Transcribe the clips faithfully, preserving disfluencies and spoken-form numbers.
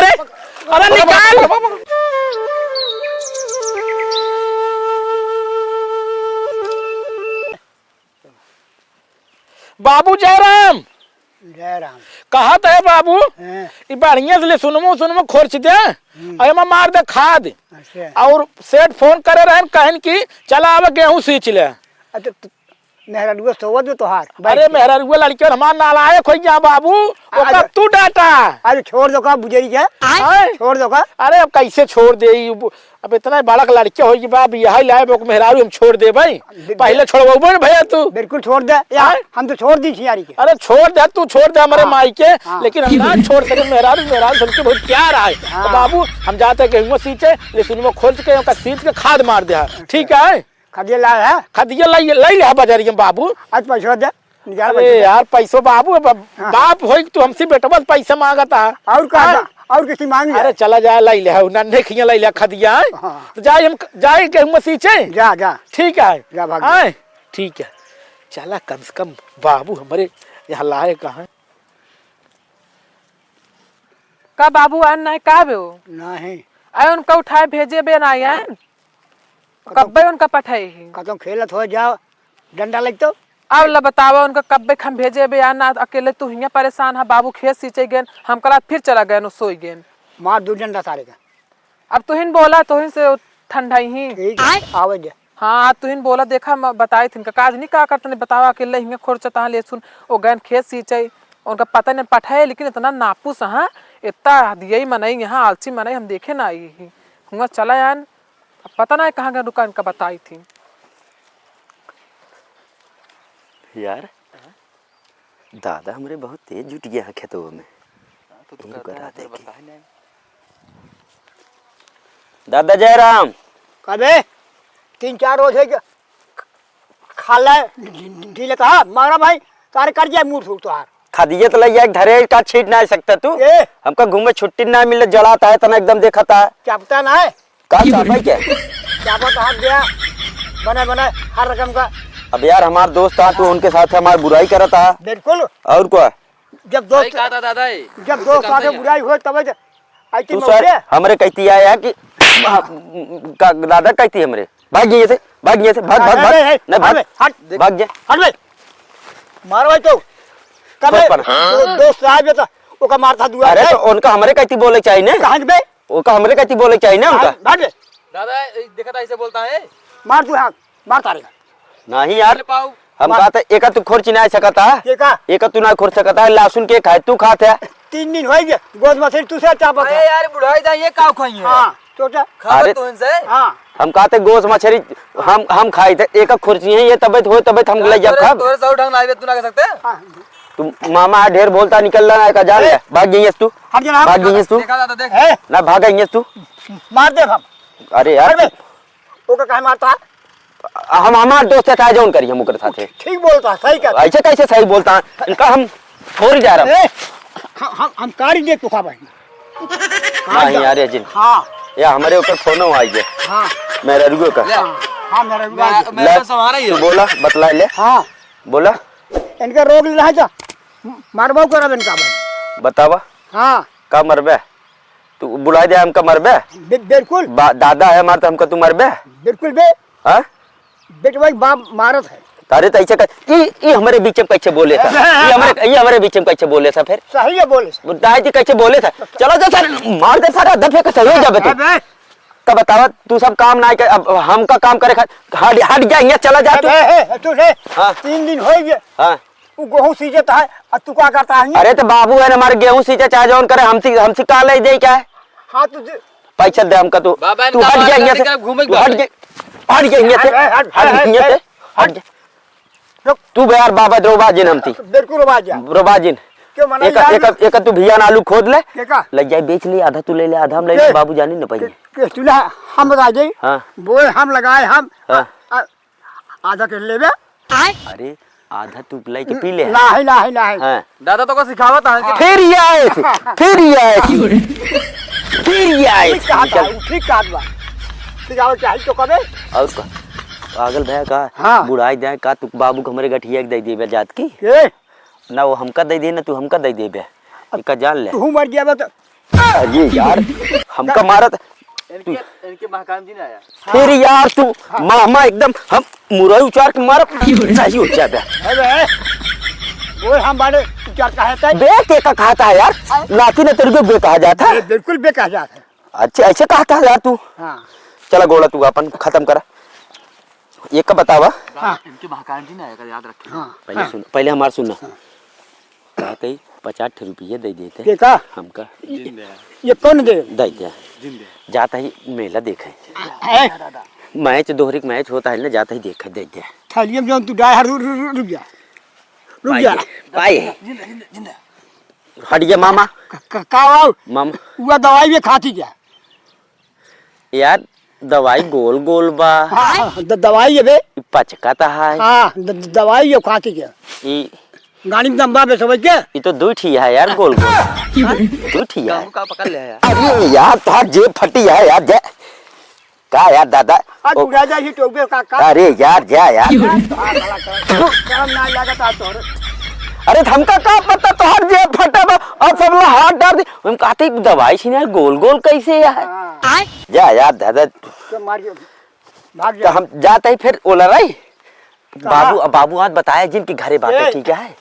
रे, अरे निकाल। बाबू जयराम। जयराम। कहत है बाबू, हाँ। ई बढ़िया से ले सुनमो, सुनमो खोर्च दे, हम्म। और एमा मार दे खाद। अच्छा। और सेठ फोन करे रहन, कहन कि चला आवे गेहूं सींच ले। अच्छा, तो मेहरारुआ सोवत बा तोहार, बैठ अरे के। मेहरारुआ लड़के हमार नालायक होइ गया बाबू, अरे ओका तू डांटा। अरे छोड़ दो का बुजरी के? आय? छोड़ दो का? अरे अब कैसे छोड़ दे, ई अब इतना बड़क लड़के होइ गए बा, बियाह लाए, ओक मेहरारू हम छोड़ देबे? बि-, पहले छोड़वाबे ना भैया तू। बिल्कुल छोड़ दे। या, आय? हम तो छोड़ दी छियारी के। अरे छोड़ दे, तू छोड़ दे हमरे हाँ। माई के, हाँ। लेकिन हम ना छोड़ सके मेहरारू, मेहरारू से हमके बहुत प्यार आए। हाँ। तो बाबू, हम जाते गेहुआ सींचे, लेकिन वो खोर्च के, ओका सींच के खाद मार दे। अच्छा। ठीक है? खदिया लाए है? खदिया लाई, लाई ले बजारिया में बाबू। आज पैसा दे, निकाल अरे पैसा दे। यार, पैसो बाबू, अब हाँ। बाप होई कि तू हमसे बेटवा से पैसा मांगता है। और का हाँ? बा? और किसी मांग ले। अरे चला जाए, लाई ले, नन्हे खिया लाई ले खदिया, हैं? हाँ। तो जाए, हम जाए गेहूं सींचे। जा, जा। ठीक है। जा, भाग जा। आए? ठीक है। चला, कम से कम बाबू हमरे यहाँ लाए कहाँ? का बाबू आन नाहीं, का बे हो? नाहीं। अरे उनका उठाए भेजे बे नाहीं आन। कतौ कब्बे उनका पठाई ही। कतौ खेलत हो जाओ, डंडा लग तो। अब ल बतावा उनका कब्बे हम भेजे बे आन, ना अकेले तू हियाँ परेशान है, बाबू खेत सींचे गेन, हम कला फिर चला गेन, सोई गेन। मार दू डंडा सारे का। अब तुहिन बोला, तुहिन से ठंडाई ही। ठीक है, आवे दे। हाँ, तुहिन बोला, देखा, म-, बताई थिन का, काज नहीं का करतने, बतावा, अकेले हिंगे खोर चता ले सुन, ओ गैन खेत सींचे, उनका पता नहीं पठाए, लेकिन इतना नापुस, हाँ, इतना हदियई मनई, यहाँ आलसी मनई हम देखे ना आई ही। हुआ चला आन, अब पता ना है कहाँ गए रुका, इनका बताई थी। यार, दादा हमरे बहुत तेज जुट गया है खेतवा में। हाँ, तो तू इनको करता करा है, दे फिर के। बताए नहीं। दादा जयराम। का बे? तीन चार रोज है कि खा ले, ढीले कहा, मगरा भाई, तारे कर जाए मूड सूड तोहार। खदिये तो लइया एक धरे का छीट ना सकता तू। ए? हमका घूमे छुट्टी ना मिले, जड़ाता है तना एकदम देखता है। चापता ना है? का चापा क्या? चापा तो हाथ गया, बने बने हर रकम का। अब यार हमार दोस्त आ, तू उनके साथ हमार बुराई करता है। बिल्कुल। और क्या? जब दोस्त सही कहा था दादा, ये जब दोस्त आके बुराई होए तब ज-, आई तू थी सर मौके। हमरे कहती आया कि का दादा कहती हमरे, "भाग जाइए से, भाग जाइए से, भाग, भाग, भाग, ए, ए, ए, नहीं, भाग, हट बे, हट। भाग जा।" हट बे। मार भाई तो। कब छोड़ बे? पर। दो-, दोस्त आए बे तो ओका मारता दुआ अरे बे। तो उनका हमरे कहती बोले चाहिए ना। कहाँ बे? ओका हमरे कहती बोले चाहिए ना उनका। भाग, भाग बे। दादा, ये देखा था, ऐसे बोलता है। मार तू, हाँ। मार तारे। नहीं यार, ले पाऊ। हम मार। कहा था, एका तू खोर चिनाए सकता है? के का? एका तू ना खोर सकता है, लहसुन के खाए, तू खात है। तीन दिन होई गए, गोद मछली तू से चापत अरे है। यार, बुढ़ाई दा, ये का खाई है? हाँ, तो क्या? खावत अरे, तो इनसे। हाँ। हम कहा थे, गोस मछली हम, हम खाई थे, एका खोर चिनाए, ये तबियत हो, तबियत हम यार, ले जब तोरे, खाब। तोरे सौ ढंग ना आवे, तू ना कर सकते? हाँ। तू मामा ढेर बोलता, निकल रहा है, का जान ए। ले, भाग जाइए तू। हट जा ना। भाग जाइए तू। देखा था, तो देख। ए। ना भाग जाइए तू। मार दे हम। अरे यार। हट बे। ओका काहे मारता? हम, हमार दोस्त है, चाहे जौन करी, हम ओकरे साथे। ठीक बोलता, सही कहता। ऐसे कैसे सही बोलता है? इनका हम छोड़ जा रहा। ए, हम, हम, हम कारी देख तो खा भाई। नहीं यार, ये जिन। हाँ। या हमरे ऊपर फोन आई है। हाँ। मेहरारुओ का। हाँ, हाँ, मेहरारुओ का। मैं, मैं ले, तो संभारा ही तू हूँ। बोला, बतला ले। हाँ। बोला। इनका रोग ले रहा है तो मारबो करब इनका भाई। बतावा। हाँ। का मरबे? तू बुलाए दे हमका मरबे? बि-, बिल्कुल। बा-, दादा है हमार तो हमका तू मरबे? बिल्कुल बे। हाँ? बेटवा के बाप मारत है। अरे तो ऐसे कर, ई, ई हमरे बीच में कैसे बोले था? ई हमरे, ई हमरे बीच में कैसे बोले था फिर? सही है बोले था। वो दाई जी कैसे बोले था? चलो जा सर, मार दे सारा, दफे के सही हो जाबे तू। अबे। तब बतावा, तू सब काम ना कर, अब हमका काम करे खा-, हट, हट जा, यहाँ चला जा तू। अबे, ए, तू रे, हाँ। तीन दिन हो गए। हाँ। वो गेहूं सींचत है, और तू का करता है? अरे तो बाबू है ना, हमारे गेहूं सींचे चाहे जौन करे, हमसे, हमसे का ले दे क्या है? हाँ, तू दे। पैसा दे हमका तू। बाबा, तू इनका हट बात गया करते यहाँ से। क्या घूमे तू हट बाबा? गया, हट गया यहाँ से। हट, हट, हट, हट गया यहाँ से। हट। हट गया। रुक। तू बे यार बाबा, रोबा जिन हमती। बिल्कुल रोबा जा। रोबा जिन। क्यों मना एक, यार? एक, एक तू भिया ना आलू खोद ले। के का? ले जाए बेच ले, आधा तू ले ले, आधा हम ले ले, के? बाबू जानी न पाइए। के, के तू ना, हम बता दे। हाँ। बोए हम लगाए हम। हाँ। आ, आधा के लेबे? अरे, आधा तू लाई के पी ले। नाही, नाही, नाही। हाँ। दादा तो को सिखावत है कि फिर ये आए थे, फिर ये आए थे। फिर ये आए ठीक थे। कहा था, ठीक कहा था। पिगावे चाही तो कबे? और का? पागल भया का? हाँ। बुढ़ाई दे का? तू बाबू के हमरे गठिया के दे देबे जात की? के? ना वो हमका दे दे, ना तू हमका दे देबे। इका जान ले। तू मर गया तो। अरे यार, हमका मारत। इनके, इनके महाकाम जी ना आया। फिर यार तू मामा एकदम हम मुरई उचार के मारब, सही हो जाबे। अबे, वो हम बारे उचार कहा था। बे के का कहता है यार? नाती ने तेरे को बे कहा जाता है। ये बिल्कुल बे कहा जाता है। अच्छा, ऐसे कहता है यार तू? हाँ। चला गोला तू अपन खत्म करा। ये का बतावा? हाँ। इनके महाकाम जी ना आया, याद रखे। हाँ। पहले हाँ। सुन, पहले हमार सुना। हाँ। कहते ही पचास ठे रुपये दे देते। के का? हमका। ये, ये कौन दे? दे दे। जिंदे। जाता ही मेला देखे। ए? मैच, दोहरी के मैच होता है ना, जाता ही देखे, दे दे। थालिया में जौन तू डाय हर रु-, रु-, रु-, रुक जा। रुक जा। पाए। जिंदे, जिंदे, जिंदे। हट गया मामा। क-, क-, का हो? मामा। वो दवाई भी खाती क्या? यार, दवाई गोल गोल बा। हाँ, द-, दवाई है बे। ई पचका त है। हाँ, द-, द-, दवाई है खाती क्या? ई गाड़ी में दम बा बे, समझ के? ई तो दुई ठी है यार, गोल गोल। दुई ठी है। का पकड़ ले यार। अरे यार, तोहार जेब फटी है यार, जे-, का यार दादा? आज ओ, बुढ़ा जा ही टोकबे का, का? अरे यार, जा यार। काम ना लगा था तोहरे। अरे, हमका का पता तोहार जेब फटा बा, अब सब लोग हाथ डार दे। हम कहते, "दवाई छीने गोल गोल कैसे है?" हाँ। जा यार दादा। तो मार के भाग तो जा। हम जाते ही फिर ओला रही। कहाँ? बाबू, बाबू आज बताया जिनकी घरे बाटे, ए, ठीक है?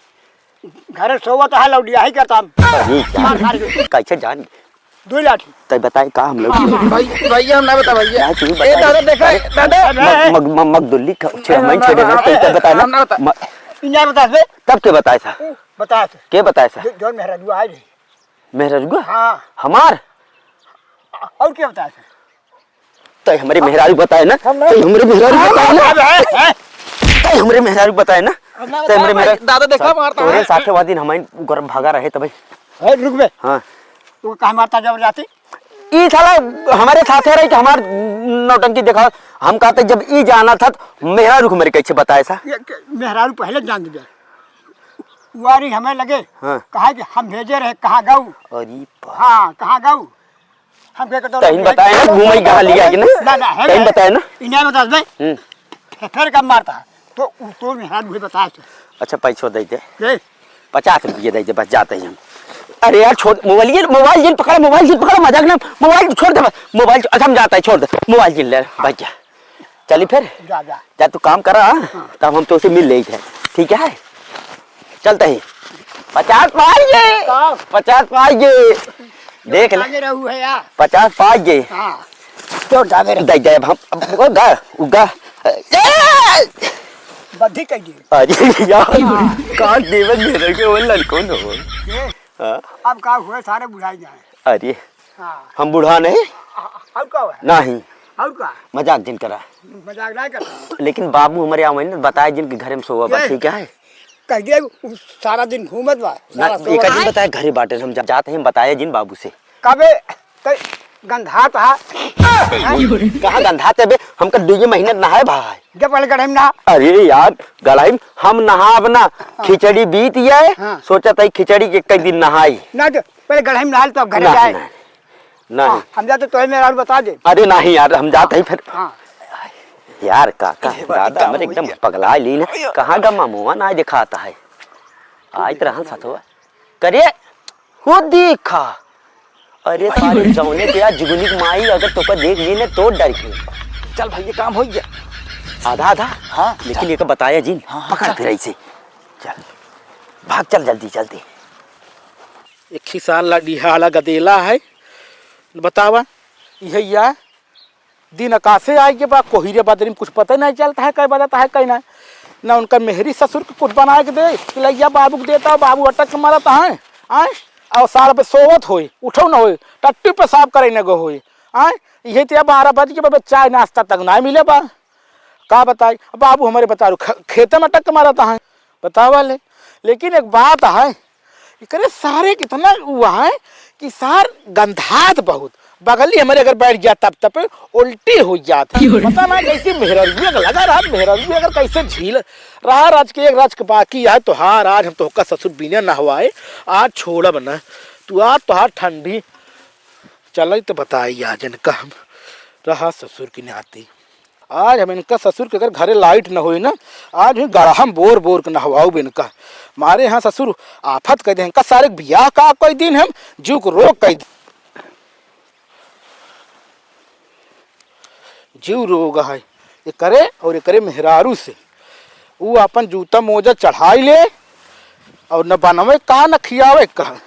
घरे सोवत है लौटिया ही करता हम। अरे यार, मार खा के। कैसे जान? दो लाठी। तै बताए का हम लोग? भाई, भैया, हम ना बता भैया। ना, तू ए, बता। दादा, देखा, अरे, दादा। मग, मग, मग, मग दुल्ली ख-, छे हम ना, छेड़े ना, ना, तै, तै बता ना। हम ना बता। म- ई ना बता बे। तब के बताए था? बताए थे। के बताए था? जो, जौन मेहरारू आए रही। मेहरारू? हाँ। हमार? और के बताए थे? तै हमरे मेहरारू बताए ना, हम ना तै हमरे मेहरारू बताए ना, अबे, हैं? तै हमरे मेहरारू बताए ना, हम ना तै हमरे बताए, मेहरारू दादा देखा मारता तोरे है। साथे वादिन हमारे घर भागा रहे तबे। है, रुक बे। हाँ। तू काहे मारता जबरदस्ती? ई साला हमारे साथे रही तो हमार नौटंकी देखा, हम कहते जब ई जाना था तो मेहरारू को मेरे कैसे बताए सा? ये के-, मेहरारू पहले जान दे। वारी हमें लगे, हाँ। कहा कि हम भेजे रहे, कहाँ गऊ? अरे बा- हाँ, कहाँ गऊ? हम कहे के तो तहिन बताए ना, घूमई कहाँ लिया कि ना? ना, ना, है तहिन ना। बताए ना? इन्हें बता दे। हम्म। फे-, फेर कब मारता है? तो उ तो मेहरारू भी बताए थे। अच्छा, पैसो दे दे। ले। पचास रुपये दे दे, बस जाते ही हम। अरे यार, छोड़, मोबाइल ये, मोबाइल जिन पकड़ा, मोबाइल जिन पकड़ा, मजाक ना, मोबाइल छोड़ दे, मोबाइल, अच्छा, हम जाता है, छोड़ दे, मोबाइल जिन ले, भाग जा। चली फिर? जा, जा। जा, तू काम करा, हाँ? हाँ। तब हम तो उसे मिल लेते हैं, ठीक है? चलते ही। पचास पाइए, का? पचास पाइए। देख ले। आगे रहू है यार। पचास पाइए। हाँ। तो जावे रे। दे जाए अब हम, अब उगा, उगा। ए! बद्धी कह दी। अरे यार, हाँ। काट देवे मेरे को वो लड़कों ने। ये? हाँ। अब का हुए, सारे बुढ़ाई जाए। अरे। हाँ। हम बूढ़ा नहीं? आ, और का हुआ? नहीं। और का? मजाक जिन करा। मजाक ना कर। लेकिन बाबू हमारे यहाँ वही ना बताए जिनके घर में सोवा बा, ये। ठीक है? कह दिया, उ सारा दिन घूमत बा, ना, सारा एक सोवत दिन बा। बताए घरे बाटे, हम जा-, जाते हैं, बताए जिन बाबू से। कबे ते गंधात हा? कहाँ गंधात है बे? हमका दुइये महीने नहाए भाई। जब पहले गढ़े में नहा। अरे यार, गढ़े में हम नहाब ना, हाँ। खिचड़ी बीत जाए, हाँ। सोचत है खिचड़ी के कई दिन नहाई। ना तो पहले गढ़े में नहा ले, तब घरे ना, जाए। ना, नहीं। हाँ, हम जाते तो मेहरारू बता दे। अरे नहीं यार, हम जाते ही फिर। हाँ। यार काका, ये बात दादा, काम हमरे हुई एकदम है। पगला ली ना। कहाँ गा मामुआ ना दिखाता है? आइत रहन सतवा। करे, हो देखा। अरे सारे जौने के यार जुगनी की माई अगर तोका देख ली ना तो डर के। चल भाई, ये काम हो गया। आधा आधा? हाँ, लेकिन चल। एक बताया जिन। हाँ, हाँ, पकड़ चल। फिर ऐसे। चल। भाग चल जल्दी, जल्दी। एक ही साल ला डीहा वाला गदेला है। बतावा, इहे या दिन अकासे आइ गे बा, कोहिरे बदरी में कुछ पता नहीं चलता है, कै बजत है, कै ना। ना उनका मेहरी ससुर के कुछ बनाए के दे, कि लइया बाबू के देता, बाबू अटक के मरत है, आए? और साल पे सोवत होई, उठो न होई, टट्टी पेशाब करे न गो होई, आए? इहे ते बारह बज के बबे चाय नाश्ता तक ना मिले बा। का बताई, बाबू हमरे बतारू ख-, खेते में अटक के मरत है। बतावा ले। लेकिन एक बात है, एकरे सारे के इतना हुआ है कि सार गंधात बहुत। बगली हमरे अगर बैठ गया तब तब उल्टी हो जात है। पता ना कैसे मेहररुए के लगा रहा, मेहररुए अगर कैसे झील रहा। राज के एक राज के बाकी है तोहार, आज हम तोहका ससुर बिना नहवाए आज छोड़ब न। तू आ तोहार ठंडी चल तो बताई आज इनका हम। रहा ससुर की नाती। आज हम इनका ससुर के अगर घरे लाइट न होई ना, आज हम गड़हम बोर बोर के नहवाउब इनका। मारे यहाँ ससुर आफत कइ दे, इनका सारे के बियाह का कइ दिन हम, जीव के रोग कइ दिन। जीव रोग है एकरे और एकरे मेहरारू से। ऊ आपन जूता मोजा चढ़ाई ले और न बनवे का न खियावे का।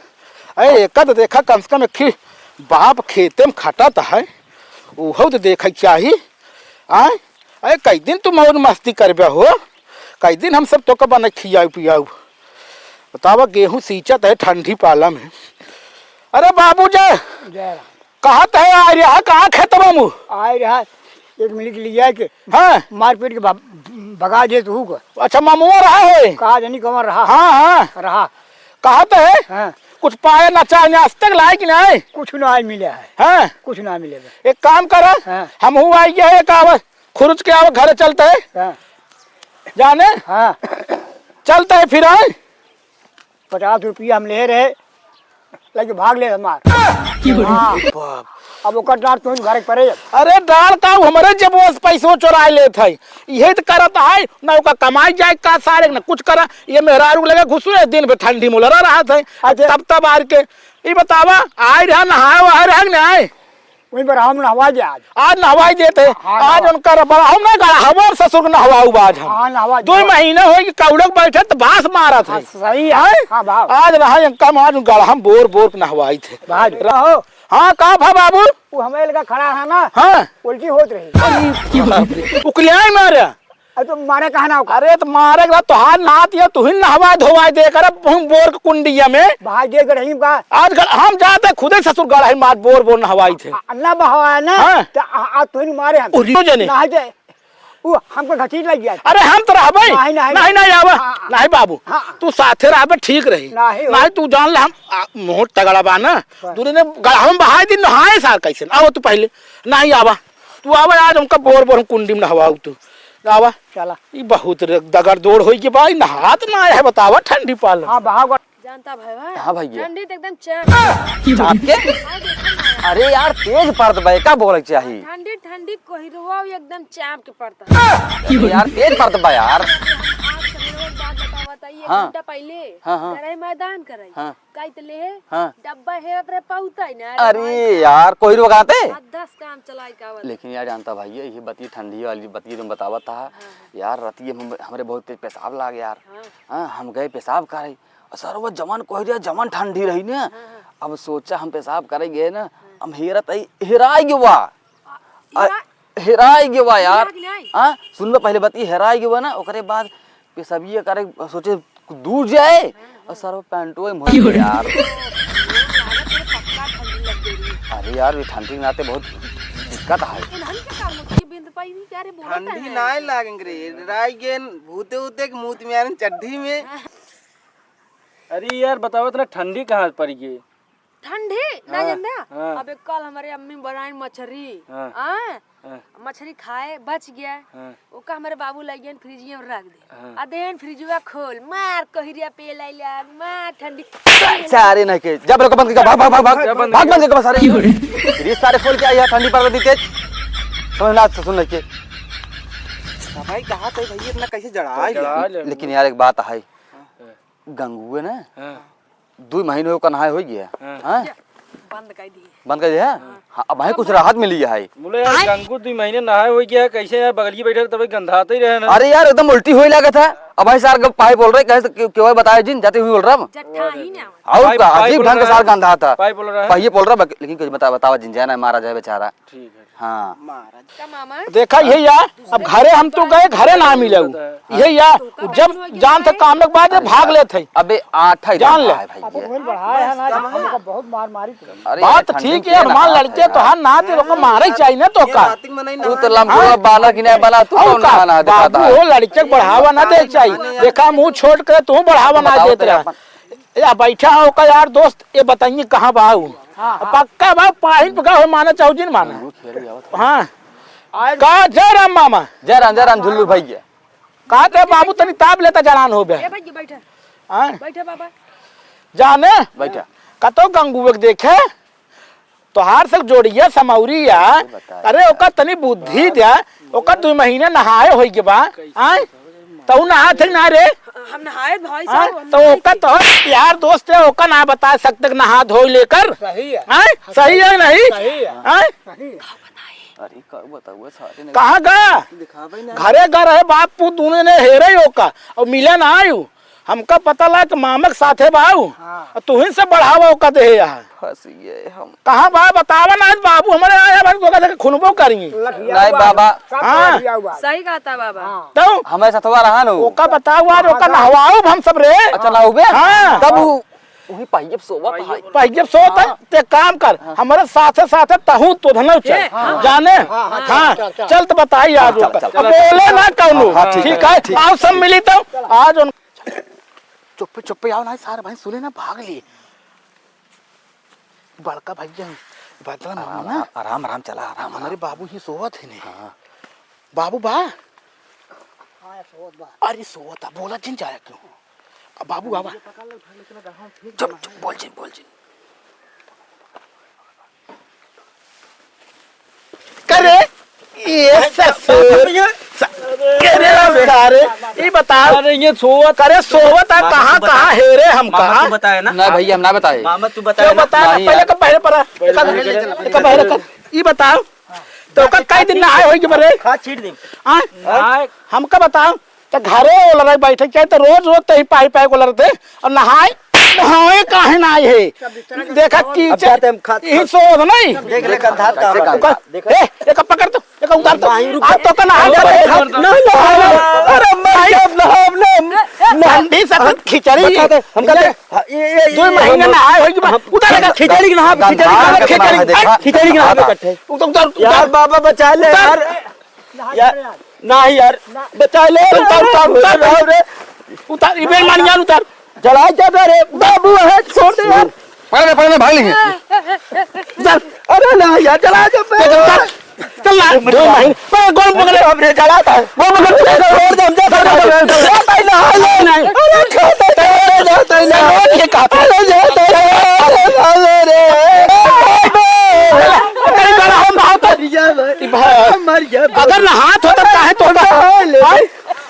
अरे एका तो देखा, कम से कम एक बाप खेते में खटत है, उहो तो देखे के चाही। आय, अरे कई दिन तू मौज मस्ती करबे हो, कई दिन हम सब तोका बने खियाऊ पियाऊ। बतावा, गेहूं सींचत है ठंडी पाला में। अरे बाबू जय, जय राम। कहाँ तहे आए रहा, कहाँ खेतवा में? आए रहा, एक मिनट लिया के हाँ। मारपीट के भग-, भगा दे तू को। अच्छा, ममुआ रहा है? कहा जानी कहाँ रहा। हाँ, हाँ। रहा। कहाँ तहे? हाँ। कुछ पाए ना चाहे, आज तक लाए कि नहीं? कुछ ना मिले है। हाँ। कुछ ना मिले बे। एक काम करा, हाँ। हम हूँ आई गया है, एक आवा, खुरुच के आवा, घरे चलते है। हाँ। जाने? हाँ। चलते है फिर, आए? पचास रुपया हम ले रहे, लेके भाग ले हमार। हाँ। बाप। अब ओकर डांट तुम घर परे। अरे डाल का, उ हमरे जेबवा से पैसो चोराए लेत है, इहे त करत है, ना ओकर कमाई जाए का सारे, ना कुछ करा, ये मेहरारू लगे घुसुए दिन भर ठंडी में उलरा रहत है। अच्छा। तब तब आर के, ई बतावा, आए रहा नहाए वहाए रहा कि नहीं? वहीं पर हम नहवा दे आज। आज नहवाई देत है। हाँ, आज नहवा। उनका बड़ा हम ना गड़ा, हमार ससुर के नहवाऊ आज हम। हाँ, नहवा दे। दो महीने होई कि कौड़क बैठे त बास मारत है। हाँ, सही है। हैं? हाँ, भाव। आज रहा इनका हम आज गड़ा हम बोर बोर के नहवाई थे। भाव। रहो। हाँ, का भा बाबू? वो हमें लगा खड़ा है ना। हाँ। उल्टी होत रही। उकलियाई मारे। अरे तो मारे कहा ना ओका? अरे तो मारे के बाद तोहार नात या तुहिन नहवा धोवाई दे कर हम बोर के कुंडिया में। भाई दे गढ़ी का। आज गढ़-, हम जाते खुदे ससुर गढ़ है मार बोर बोर नहवाई थे। आ, ना बहवाया ना, हाँ। तो आ, आ तुहिन मारे हम। उरी जने। ना है जे, वो हमको घसीट लग गया। अरे हम तो रहबे। नहीं, नहीं, नहीं, नहीं। नहीं आवा। हाँ, हाँ। नहीं बाबू, हाँ। तू साथे रहबे ठीक रही। नहीं हो। नहीं तू जान ले हम, आ, मोट तगड़ा बा ना। बस। दूरे ने गढ़ा में बहाई दिन नहाए सार कैसे? आओ तू पहले। नहीं आवा। तू आवा आज हमका बोर बोर हम कुंडी में नहवाऊ तू। आवा। चला। ई बहुत रे-, दगड़ दोड़ होई के भाई, नहात ना है, बतावा ठंडी पाल। हाँ, बहाव कर। जानता भाई, भाई। हाँ भैया। ठंडी तो एकदम चाप। चाप के? हाँ, देखो ना। अरे यार, तेज परत बा, का बोले के चाही? ठंडी, ठंडी कोहिरवा एकदम चाप के परता। अरे यार, तेज परत बा यार। आज सवेरे एक बात बतावा, बताइए, हाँ। घंटा पहले हाँ, हाँ। गरई मैदान करई। हाँ। काई त ले? हाँ। डब्बा हेरत रहे, पाउता ही ना, अरे अरे भाई। यार, कोहिरवा गाते? आ, दस काम चलाई का वाला। लेकिन यार, जानता भाई, ये बतिया ठंडी वाली बतिया तुम बतावत था। हाँ, हाँ। यार, रतिये में हम, हमरे बहुत तेज पेशाब लाग यार। हाँ। हाँ, हम गए पेशाब करे। और सर, वो जमन कोहिरवा, जमन ठंडी रही ना। हाँ, हाँ। अब सोचा हम पेशाब करे गए ना, हाँ। हम हेरत आई, हेराई गवा। आ, आ, हेरा-, हेराई गवा यार। हेरा के ले आई? हाँ, सुन लो पहले बतिया, हेराई गवा ना, ओकरे बाद पेशाबिया करे, सोचे दूर जाए, हाँ, हाँ। और सर वो पैंटो में भर गया यार। पक्का ठंडी लग गई। अरे यार, ये ठंडी के नाते बहुत दिक्कत है। इन्हन के काम होती है, बिंद पाई नहीं, क्या रे, बोला ठंडी है? नाय लागेंगे रे, राई गेन भूते उते के मुंह में आ रहे चड्ढी में। हाँ। अरे यार, बताओ इतना ठंडी कहाँ पड़ गई? ठंडी, ना हाँ, जानते हैं? हाँ। अबे कल हमारे अम्मी बनाई मछरी। हाँ। हाँ। हाँ। मछरी खाए, बच गया। हाँ। ओका हमारे बाबू लग गए फ्रिज में रख दे। हाँ। आ देन फ्रिजवा खोल, मार कोहिरिया पे लाई लाग, मार ठंडी। सारे नहीं के, जब रोको बंद कर, भाग, भाग, भाग, भाग, जब बंद भाग कर। बंद कर, सारे। फ्रिज सारे खोल के आई है, ठंडी पड़ रही तेज। समझ ना, सुन नहीं के। भाई कहा थे भैया इतना कैसे जड़ा तो है? जड़ा ले। लेकिन यार एक बात है, हाँ। गंगुए ना, हाँ। दुई महीने ओका नहाए होइ गया। हाँ। हाँ? बंद कर दिए। बंद कर दिए, हाँ? हाँ। हाँ, अब भाई कुछ राहत मिली है। बोले यार, गंगू दुई महीने नहाए होइ गया, कैसे यार बगलिए बैठे तब गंधाते ही रहे ना। अरे यार, एकदम उल्टी होए लगा था। अब भाई सार के पाई बोल रहे, कहे से कि-, केवल बताए जिन, जाते हुए बोल रहा हम। जट्ठा ही ना। और पाई, का, पाई अजीब बोल ढंग के रहा सार है। गंधा था। पाई बोल रहा है। पाई ये बोल रहा, बक-, लेकिन कुछ बता, बतावा जिन, जाना है, मारा जाए बेचारा। ठीक है। हाँ। का मामा? देखा, ये यार, अब घरे हम तो गए, घरे ना मिले उ। ये यार, जब जान तक काम के बाद भाग लेत है। अबे, आठ ही जान ले। भाई अब ये। वही बढ़ाया है ना, हमको बहुत मार मारी तुमने। अरे, बात ठंडी ठीक है, के हमार ना लड़के है। तो हाथ ना दे, ओकर मारे ही चाहिए ना तो का। तू तो लमकुआ बाना कि नहीं बना, तू और कौन का? ना, ना, देखा बाबू था। हो, लड़के के बढ़ावा ना दे चाहिए। देखा, मुंह छोट करे, तू बढ़ावा ना बताओ देत तो रहा। अपन। या बैठा है ओकर यार दोस्त, ये बताइए कहाँ बा उ? हाँ, हाँ। पक्का बा, पाहिन पका हो, माना चाहो जिन माना। हाँ। का जय राम मामा। जय राम, जय राम झुल्लू भैया। का ते बाबू तनी ताप लेता जड़ान हो बे। ए भैया बैठा। हाँ। बैठा बाबा। जाने? बैठा। कतो गंगुए के देखे? तोहार सब जोड़िया समौरी या। अरे ओका तनी बुद्धि द्या। ओका दुइ महीना नहाए होइ के बा। आय? तउ नहात है ना रे? हम नहाए भाई हाँ, साहब, हम तो नहीं ओका थी। तो यार दोस्त है, ओका ना बता सकते कि नहा धो लेकर। सही है। हैं? सही है नहीं? सही है। हैं? सही है। अरे का बताऊँ सारे नहीं। कहाँ गा? दिखावे ना। घरे गा रहे बाप पूत दोनों ने हेरे ही ओका और मिले ना आयु। हमका पता ला कि मामक साथे बाऊ। हाँ। और तुहिन से बढ़ावा ओका दे यहाँ। फंस गए हम। कहाँ बा बतावा ना, आज बाबू हमारे आया भाई, ओका देखे खुनबो करेंगे। लठिया नहीं हुआ बाबा। है। सब हाँ। लठिया हुआ है। सही कहता बाबा। हाँ। तो हमें सतवा रहा नु। ओका बताओ आज, ओका नहवाओ हम सब रे। अच्छा, नहाउबे? हाँ। तब उ, उही पाइप सोवत है। पाइप सोवत है, हाँ। ते काम कर, हाँ। हमारे साथे साथे तहू तो धनौ चल। ए, हाँ। जाने? हाँ, हाँ, हाँ। चल, चल, चल। चल तो बताई आज चल, ओका। चल, अब चल, बोले चल। ना कौनो। हाँ, हाँ, ठीक ठीक है, है, ठीक। आओ सब मिली तो आज उन चुप्पे चुप्पे आओ ना, सारे भाई सुने ना, भाग लिए। बड़का भैया, बदला मामा ना। आराम, आराम, आराम चला, आराम, हमारे आराम। बाबू ही सोवत है ने। हाँ। बाबू बा? हाँ, सोवत बा। अरे सोवत बा, बोला जिन जाया क्यों? अब बाबू आवा। चुप, चुप, बोल जिन, बोल जिन। करे, ये ससुर, स-, करे रे सारे, ई बताओ। अरे ये सोवत करे, सोवत है, मामा कहाँ, तू बता। कहाँ हेरे हमका? मामा तू बताए ना। ना भैया, हम ना बताए। मामा तू बताए क्यों ना। बताए ना? नहीं पहले यार। कब पहले पड़ा? पहले, पहले, पहले, पहले, पहले, पहले, पहले, पहले, ई बताओ, तो ओका कई दिन नहाए होई के बरे? खा छीट दे। हाँ? नहाए। हमका बताओ, तो घरे ओलरे बैठे, चाहे तो रोज, रोज तही पाई, पाई ओलरते, और नहाए, नहाए काहे ना आए है? देखा अब कीचड़, जाते हम खा-, यही सोध नहीं। देख ले, कंधार का कैसे हाल है। कंधार? ए, एक पकड़ तो, एक उतार तो। नहीं, रुक। आज तो का नहाए अरे, जाते। नहीं, नहीं, नहीं, अरे, मर गया, नहाए, नहाए। ठंडी से तो खिचड़ी। बता दे, हम कहते, हाँ, ये, ये, ये, दो ये महीने हम, नहाए होई कि बा-, हम, उधर हम, लगा। खिचड़ी के नहा, खिचड़ी के नहा, खिचड़ी के नहा, देखा, खिचड़ी के नहा, देखा। उधर, उधर, यार, उधर। बाबा बचा ले, उधर। यार। यार, नहीं यार, बचा ले। उधर, उधर, उधर, उधर। उधर, इबे मानियान उधर। जला जा बे रे, बाबू है, छोड़ दे यार। पकड़ ले, पकड़ ले, भाग लेंगे। उधर। अरे ना यार, जला जा बे। उधर, उधर। चल ना, दो महीने, पर गोल पकड़े। अब रे, जलाता है। गोल पकड़। छोड़ दे, हम जाते हैं। नहीं, नहीं। अरे, छोड़ दे, छोड़ दे, छोड़ दे। ये कहाँ पे? अरे, जाते हैं। अरे, अरे रे। अरे, बड़ा हम बहुत मर गया भाई। भाई। मर गया भाई। अगर नहात हो तो काहे तो नहा ले। आय?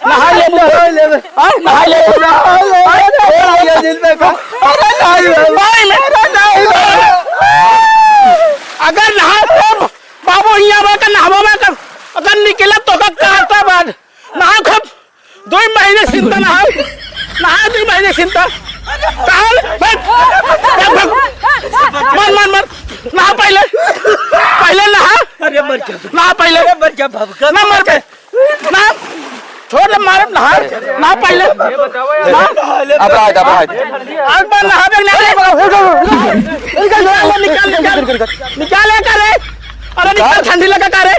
नहा ले। नहा ले। आय? नहा ले। नहा ले। आय? अरे, नहा ले। अरे, नहीं भाई। नहीं, नहीं। अरे, नहीं भाई। अगर नहा तो बाबू, हियाँ बा का नहवा बा का, अगर निकला तो का काटा बाद। नहा खूब, दो महीने चिंता नहा, नहा दो महीने चिंता। कहाँ ले? भाग, भाग, भाग। मर, मर, मर। नहा पहले, पहले नहा। अरे मर जा। नहा पहले। अरे मर जा, भभका। ना मर बे। ना, छोड़ दे, मारे, नहा, नहा पहले। ना। अब रहा, अब रहा। आज बार नहा बे, ना रे। निकाल, निकाल, निकाल। निकाल, ये का रे? अरे निकाल, ठंडी लगा का रे?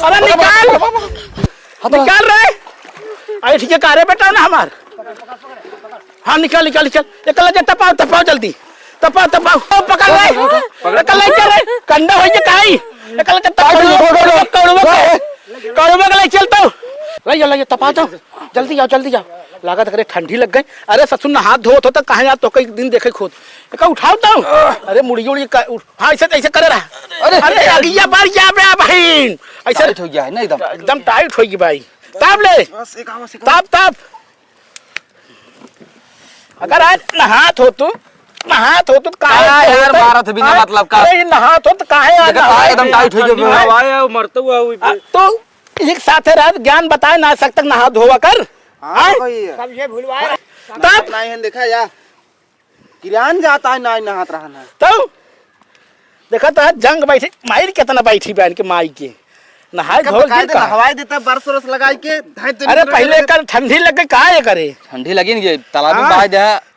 अरे निकाल। निकाल रे। आई ठीक है, का रे बेटा ना हमार? हाँ, निकाल, निकाल, निकाल। एक लगे तपाओ, तपाओ जल्दी। तपाओ, तपाओ। ओ, पकड़ ले। पकड़। एक लगे रे। कंडा होई के काई? एक लगे तपाओ। कौड़ुआ, कौड़ुआ, कौड़ुआ। कड़ुआ के ले चल तो। ले, ले, ले, तपा तो। जल्दी जाओ, जल्दी जाओ। लागत करे ठंडी लग गई। अरे ससुर नहात धोत होता, कहाँ यार तो कई दिन देखे खुद। एका उठाओ तो। अरे मुड़ी उड़ी का उठ-, हाँ, ऐसे, ऐसे करे रहा। अरे। अरे अगिया बार जा बे बहिन। ऐसे tight हो गया है ना एकदम। एकदम tight होई गई भाई। ताप ले। बस, एक आवा, एक आवा। ताप, ताप। अगर आज नहात हो तू, नहात हो तू, काहे का यार छोड़ता है? मारत बिना हाँ? मतलब का? अरे, ये नहात हो तो काहे आज देखा, नहाए एकदम नहीं? Tight हो गया। हवा है, वो मरता हुआ, वो आ, तो एक साथे रह, ज्ञान बताए ना, सक तक नहा धोवा कर। हाँ, हाँ? तो कोई है। सब ये भूलवाए। तब नहीं है, देखा यार। किरान जाता है, ना नहात रहना। तो देखा तो है, जंग बैठी, माई कितना बैठी बहन के माई के। नहाए का धोए बकायदे गिर का। नहवाए देता, बरस उरस लगाई के, धाई तो अरे निकल पहले गए। कर ठंडी लग गई, का ये करे? ठंडी लगी नहीं, ये तालाब में हाँ। बहाए दे।